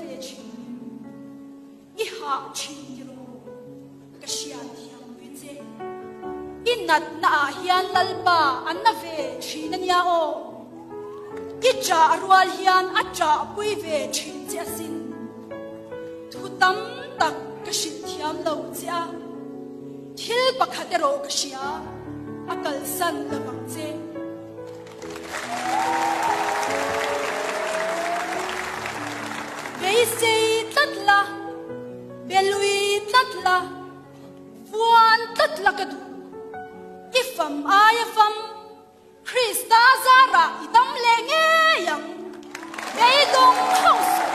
ve thin em? I hah thin tiraw? Ka hriat thiam pui che. I natna ah hian Lalpa a na ve thin a nia aw. I ṭah rual hian a ṭah pui ve thin che asin. Thu tam tak ka hrilh thiam lo che a, thil pakhat erawh ka hria, a kalsan lo vang che. Beisei tlat la, belui tlat la, vuan tlat la ka duh. I fam aia fam, Krista zarah i dam leh ngei ang. Beidawng hauh suh.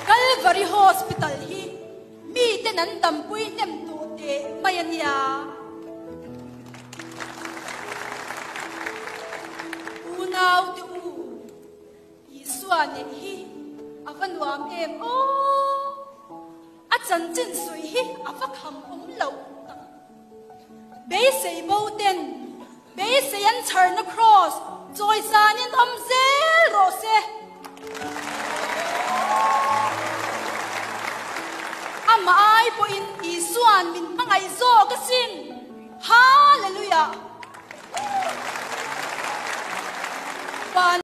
Calvary Hospital hi miten an dampui hnem tawh teh mai a nia. Unau te u, Isua neih hi a va nuam em aw! A chanchin sawi hi a va kham awm loh tak. Beisei bo ten beisei an chharna kraws chawisanin awm zel rawh se. Amah ai pawhin Isua'n min hmangaih zawk asin. Hallelujah!